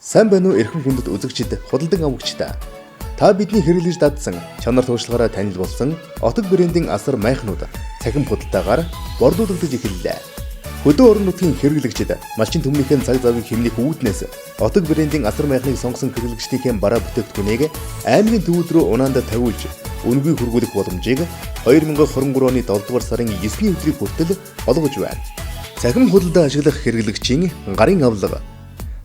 Сайн байна уу, эрхэм хүндэт үзэгчид, худалдан авагчдаа. Та бидний хэрэглэж дадсан, чанар туршлагаараа танил болсон Отог брендийн асар майхнууд цахим худалдаагаар борлуулагдаж эхэллээ. Хөдөө орон нутгийн хэрэглэгчид малчин түмнийхэн цаг завыг хэмнэх үүднээс Отог брендийн асар майхныг сонгосон хэрэглэгчдийнхээ бараа бүтээгдэхүүнийг аймгийн төвүүд рүү унаандаа тавиулж үнэгүй хүргүүлэх боломжийг 2023 оны 7 дугаар сарын 9-ний өдрийг хүртэл олгож байна. Цахим худалдаа ашиглах хэрэглэгчийн гарын авлага.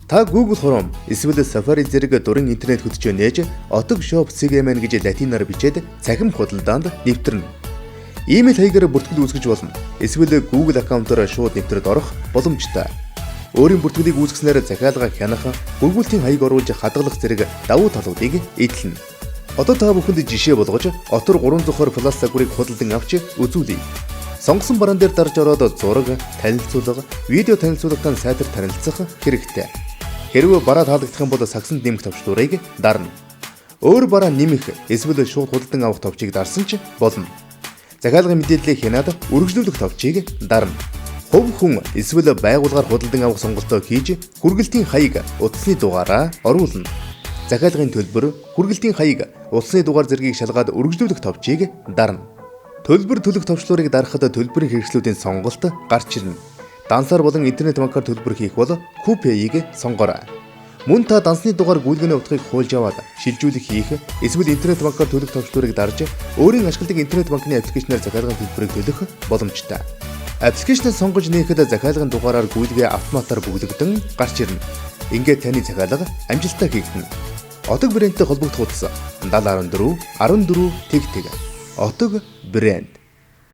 Та Google Chrome эсвэл Safari зэрэг дурын интернет хөтчөө нээж Otog Shop CGMN гэж латинаар бичээд цахим худалдаанд нэвтрэнэ. Имэйл хаягаар бүртгэл үүсгэж болно. Эсвэл Google аккаунтаар шууд нэвтрэд орох боломжтой. Өөрийн бүртгэлийг үүсгэснээр захиалга хянах, бүргүүлтийн хаяг оруулж хадгалах зэрэг давуу талуудыг эдлэнэ. Одоо та бүхэнд жишээ болгож Отор 320 Plus загварыг худалдан авч үзүүлье. Сонгосон бараан дээр дарж ороод зураг, танилцуулга, видео танилцуулгатай сайтар танилцах хэрэгтэй. Хэрвээ бараа таалагдах юм бол сагсанд нэмэх товчлуурыг дарна. Өөр бараа нэмэх эсвэл шууд худалдан авах товчийг дарсан ч болно. Захиалгын мэдээллийг хянаад үргэлжлүүлэх товчийг дарна. Хувь хүн эсвэл байгууллагаар худалдан авах сонголтоо хийж хүргэлтийн хаяг, утасны дугаараа оруулна. Захиалгын төлбөр, хүргэлтийн хаяг, утасны дугаар зэргийг шалгаад үргэлжлүүлэх товчийг дарна. Төлбөр төлөх товчлуурыг дарахад төлбөрийн хэрэгслүүдийн сонголт гарч ирнэ. Дансаар болон интернет банкаар төлбөр хийх бол QPay-ийг сонгоорой. Мөн та дансны дугаар гүйлгээний утгыг хуулж аваад шилжүүлэх хийх эсвэл интернет банкаар төлөх товчлуурыг дарж өөрийн ашигладаг интернет банкны аппликейшнээр захиалгын төлбөрийг төлөх боломжтой. Аппликейшнээ сонгож нээхэд захиалгын дугаараар гүйлгээ автоматар бөглөгдөн гарч ирнэ. Ингээд таны захиалга амжилттай хийгдэнэ. Отог брендтэй холбогдох утас 70 14 14 тэг тэг. Отог брэнд.